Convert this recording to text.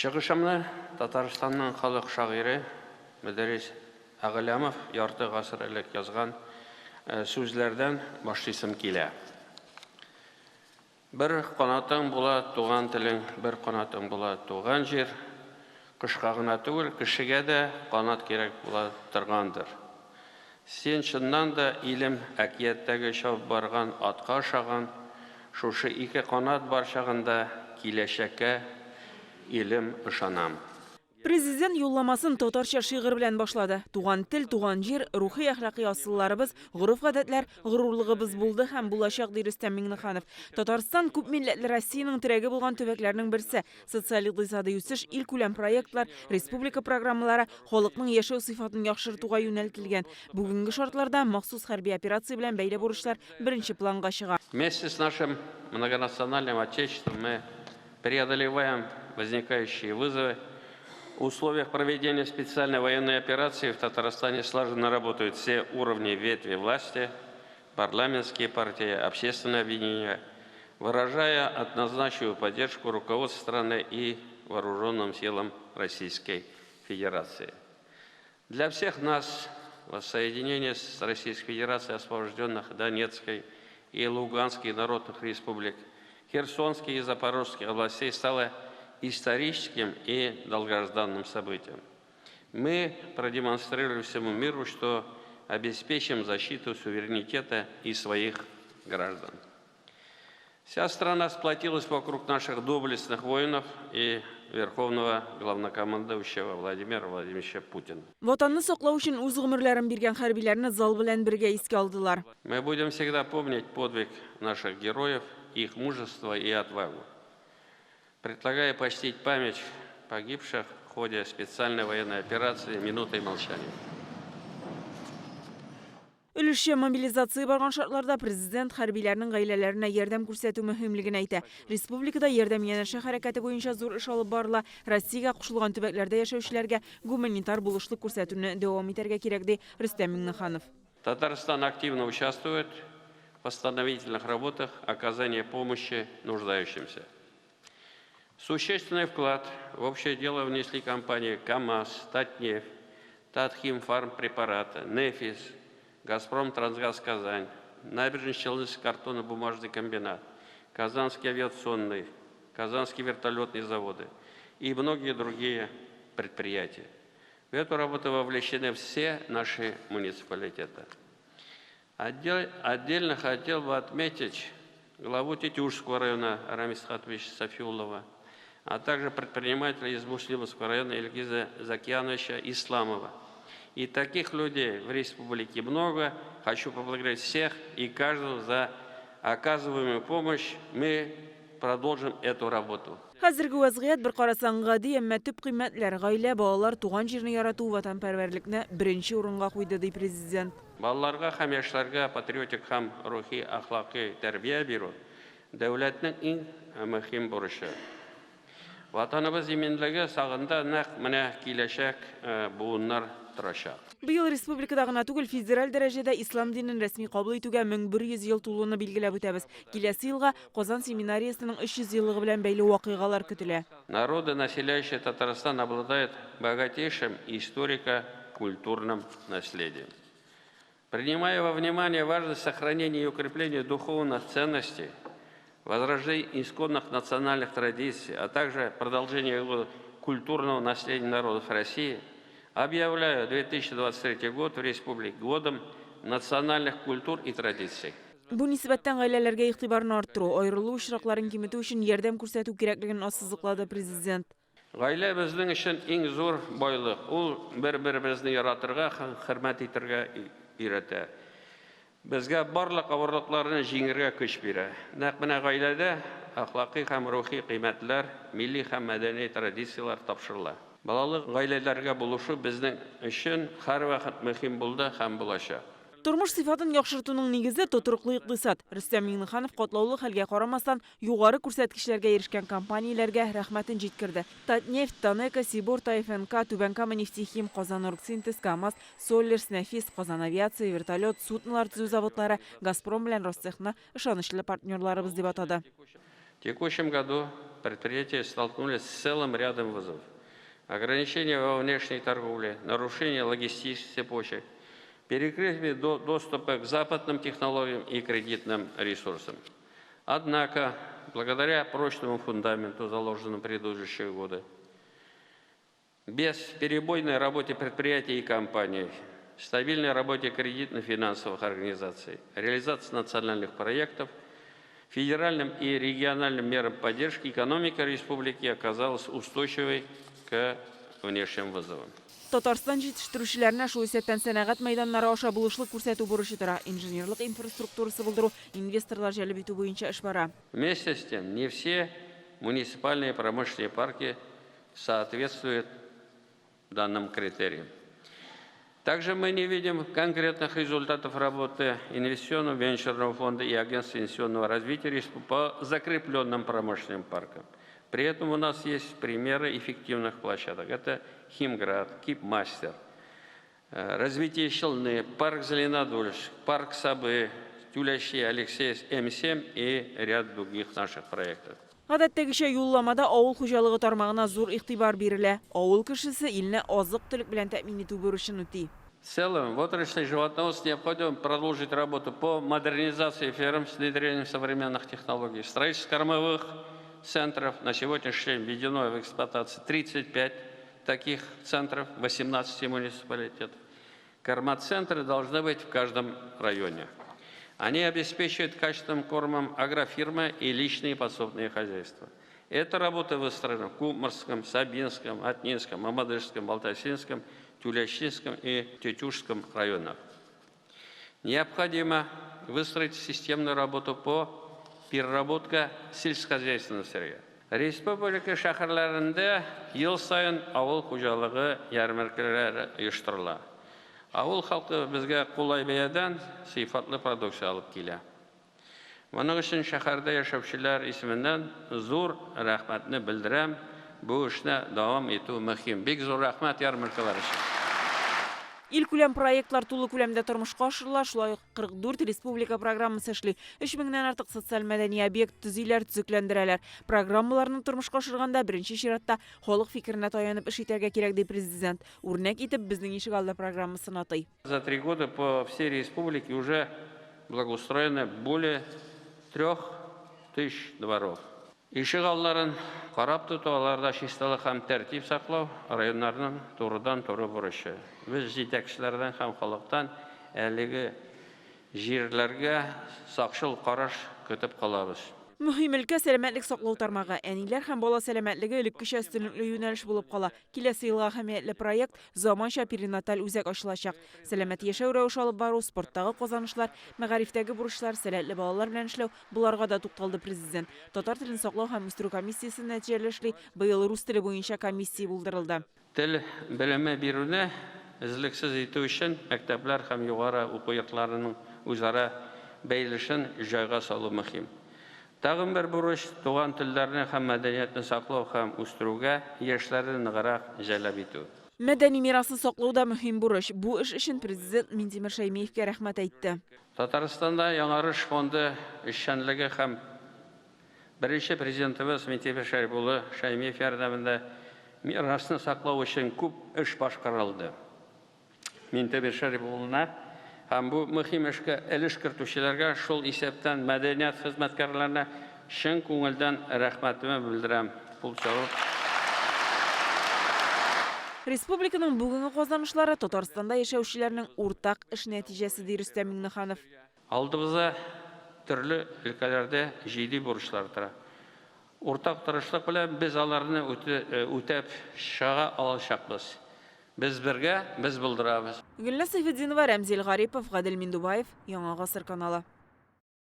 Чыгышымны Татарстанның халык шагыйре Мөдәррис Әгъләмов ярты гасыр элек язган сүзләрдән башлыйсым килә. Бер канатың була туган телең, бер канатың була туган җир. Кошка гына түгел, кешегә дә канат кирәк була торгандыр. Син чыннан да, илем, әкияттәге чабып барган атка ошаган, шушы ике канат бар чагында киләчәккә, илем, ышанам. Президент юлламасын татарча шигырь белән башлады. Туган тел, туган җир, рухи-әхлакый асылларыбыз, гореф-гадәтләр, горурлыгыбыз булды һәм булачак, ди Рөстәм Миңнеханов. Татарстан, күпмилләтле Россиянең терәге булган төбәкләрнең берсе. Социаль-икътисадый үсеш, илкүләм проектлар, республика программалары халыкның яшәү сыйфатын яхшыртуга юнәлтелгән. Бүгенге шартларда махсус хәрби операция белән бәйле бурычлар беренче планга чыга. Вместе с нашим многонациональным Отечеством мы преодолеваем возникающие вызовы. В условиях проведения специальной военной операции в Татарстане слаженно работают все уровни ветви власти, парламентские партии, общественные объединения, выражая однозначную поддержку руководства страны и вооруженным силам Российской Федерации. Для всех нас воссоединение с Российской Федерацией освобожденных Донецкой и Луганской народных республик, Херсонской и Запорожской областей стало историческим и долгожданным событием. Мы продемонстрировали всему миру, что обеспечим защиту суверенитета и своих граждан. Вся страна сплотилась вокруг наших доблестных воинов и верховного главнокомандующего Владимира Владимировича Путина. Ватанны саклау өчен үз гомерләрен биргән хәрбиләрне зал белән бергә искә алдылар. Мы будем всегда помнить подвиг наших героев, их мужество и отвагу. Предлагаю почтить память погибших в ходе специальной военной операции минутой молчания. Өлешчә мобилизация барган шартларда Президент хәрбиләрнең гаиләләренә ярдәм күрсәтү мөһимлеген әйтә. Республикада Ярдәм янәшә хәрәкәте буенча зур эш алып барыла, Россиягә кушылган төбәкләрдә яшәүчеләргә гуманитар булышлык күрсәтүне дәвам итәргә кирәк, ди Рөстәм Миңнеханов. Татарстан активно участвует в восстановительных работах оказания помощи нуждающимся. Существенный вклад в общее дело внесли компании КАМАЗ, Татнефть, Татхимфармпрепараты, Нефис, Газпром Трансгаз Казань, Набережно-Челнинский картонно-бумажный комбинат, Казанский авиационный, Казанский вертолетный заводы и многие другие предприятия. В эту работу вовлечены все наши муниципалитеты. Отдельно хотел бы отметить главу Тетюшского района Рамиса Хатовича Сафиуллова, а также предпринимателя из Муслимовского района Ильгиза Закьяновича Исламова. И таких людей в республике много. Хочу поблагодарить всех и каждого за оказываемую помощь. Мы продолжим эту работу. Хәзерге вәзгыять бер карасаң гади, әмма төп кыйммәтләр, гаилә, балалар, туган җирне ярату, ватанпәрвәрлекне беренче урынга куйды, ди Президент. Балаларга һәм яшьләргә патриотик һәм рухи-әхлакый тәрбия бирү, дәүләтнең иң мөһим бурычы. Ватаныбыз иминлеге сагында нәкъ менә киләчәк буыннар торачак. Быел республикада гына түгел, федераль дәрәҗәдә ислам динен рәсми кабул итүгә 1100 ел тулуны билгеләп үтәбез. Киләсе елга Казан семинариясенең 300 еллыгы белән бәйле вакыйгалар көтелә. Народы, населяющие Татарстан, обладают богатейшим историко-культурным наследием. Принимая во внимание важность сохранения и укрепления духовных ценностей, возрождения исконных национальных традиций, а также продолжения культурного наследия народов России, объявляю 2023 год в республике годом национальных культур и традиций. Бу нисбәттән гаиләләргә игътибарны арттыру, аерылу очракларын киметү өчен ярдәм күрсәтү кирәклеген ассызыклады Президент. Гаилә безнең өчен иң зур байлык. Ул бер-беребезне яратырга һәм хөрмәт итәргә өйрәтә. Безгә барлык авырлыкларны җиңергә көч бирә. Нәкъ менә гаиләдә әхлакый һәм рухи кыйммәтләр, милли һәм мәдәни традицияләр тапшырыла. Балалы гаиләләргә булышу безнең өчен һәрвакыт мөһим булды һәм булачак. Тормыш сыйфатын яхшыртуның нигезе, тотрыклы икътисад. Рөстәм Миңнеханов катлаулы хәлгә карамастан, югары күрсәткечләргә ирешкән компанияләргә рәхмәтен җиткерде. Татнефть, ТАНЕКО, Сибур, ТАФНК, Түбән Кама Нефтехим, Казаноргсинтез, КАМАЗ, Соллерс, Нәфис, Казан авиация, вертолет, суднолар төзү заводлары, Газпром белән Ростехны ышанычлы партнерларыбыз дип атады. В текущем году предприятия столкнулись с целым рядом вызовов. Ограничения во внешней торговле, нарушение логистических цепочек, перекрытие доступа к западным технологиям и кредитным ресурсам. Однако, благодаря прочному фундаменту, заложенному в предыдущие годы, бесперебойной работе предприятий и компаний, стабильной работе кредитно-финансовых организаций, реализации национальных проектов, федеральным и региональным мерам поддержки экономика республики оказалась устойчивой к внешним вызовам. Татарстан җитештерүчеләренә шул исәптән сәнәгать мәйданнары аша булышлык күрсәтү бурычы тора. Инженерлык инфраструктурасы булдыру, инвесторлар җәлеп итү буенча эш бара. Вместе с тем, не все муниципальные промышленные парки соответствуют данным критериям. Также мы не видим конкретных результатов работы Инвестиционного венчурного фонда и Агентства инвестиционного развития республики по закрепленным промышленным паркам. При этом у нас есть примеры эффективных площадок. Это Химград, Кипмастер, развитие Челны, парк Зеленодольск, парк Сабы, Тюлящи, Алексеевск, М7 и ряд других наших проектов. Гадәттәгечә юлламада авыл хуҗалыгы тармагына зур игътибар бирелә. Авыл кешесе илне азык-төлек белән тәэмин итү бурычын үти. В целом, в отрасли животноводства необходимо продолжить работу по модернизации ферм с внедрением современных технологий, строительство кормовых центров. На сегодняшний день введено в эксплуатацию 35 таких центров, 18 муниципалитетов. Кормоцентры должны быть в каждом районе. Они обеспечивают качественным кормом агрофирмы и личные подсобные хозяйства. Эта работа выстроена в Кумарском, Сабинском, Атнинском, Мамадышском, Балтасинском, Тюлящинском и Тетюшском районах. Необходимо выстроить системную работу по переработке сельскохозяйственного сырья. Республика шәһәрләрендә ел саен авыл хуҗалыгы ярминкәләре оештырыла. Авыл халкы безгә кулай бәядән сыйфатлы продукция алып килә. Моның өчен шәһәрдә яшәүчеләр исеменнән зур рәхмәтне белдерәм. Бу эшне дәвам итү мөһим. Бик зур рәхмәт ярминкәләр өчен. Илкүләм проектлар тулы күләмдә тормышка ашырыла, шулай ук 44 республика программасы эшли. 3 меңнән артык социаль-мәдәни объект төзиләр, төзекләндерәләр. Программаларны тормышка ашырганда беренче чиратта халык фикеренә таянып эш итәргә кирәк, ди президент. Үрнәк итеп Безнең ишегалды программасын атый. За 3 года по всей республике уже благоустроено более 3000 дворов. Ишегалларын карап тоту, аларда чисталык һәм тәртип саклау районнарның турыдан-туры бурычы. Без җитәкчеләрдән һәм халыктан әлеге җирләргә сакчыл караш көтеп калабыз. Мөһим өлкә сәламәтлек саклау тармагы. Әниләр һәм бала сәламәтлеге элеккечә өстенлекле юнәлеш булып кала. Киләсе елга әһәмиятле проект заманча перинаталь үзәк ачылачак. Сәламәт яшәү рәвеше алып бару, спорттагы казанышлар, мәгарифтәге бурычлар, сәләтле балалар белән эшләү боларга да тукталды президент. Татар телен саклау һәм үстерү комиссиясе нәтиҗәле эшли. Быел рус теле буенча комиссия булдырылды. Тел белеме бирүне эзлексез итү өчен мәктәпләр һәм югары уку йортларының үзара бәйлешен җайга салу мөһим. Тагын бер бурыч туган телләрне һәм мәдәниятне саклау һәм үстерүгә яшьләрне ныграк җәлеп итү. Мәдәни мирасны саклау да мөһим бурыч. Бу эш өчен президент Минтимер Шәймиевкә рәхмәт әйтте. Татарстанда Яңарыш фонды эшчәнлеге һәм беренче президентыбыз Минтимер Шәрип улы Шәймиев ярдәмендә мирасны саклау өчен күп эш башкарылды. Минтимер Шәрип улына һәм бу мөһим эшкә өлеш кертүчеләргә, шул исәптән мәдәният хезмәткәрләренә чын күңелдән рәхмәтемне белдерәм. Кул чабып. Республиканың бүгенге казанышлары Татарстанда яшәүчеләрнең уртак эш нәтиҗәсе, ди Рөстәм Миңнеханов. Алдыбызда төрле өлкәләрдә җитди бурычлар тора. Уртак тырышлык белән без аларны үтәп чыга алачакбыз. Без бергә, без булдырабыз. Гөлназ Сәйфетдинова, Рәмзил Гарипов, Гадел Миндубаев, Яңа Гасыр каналы.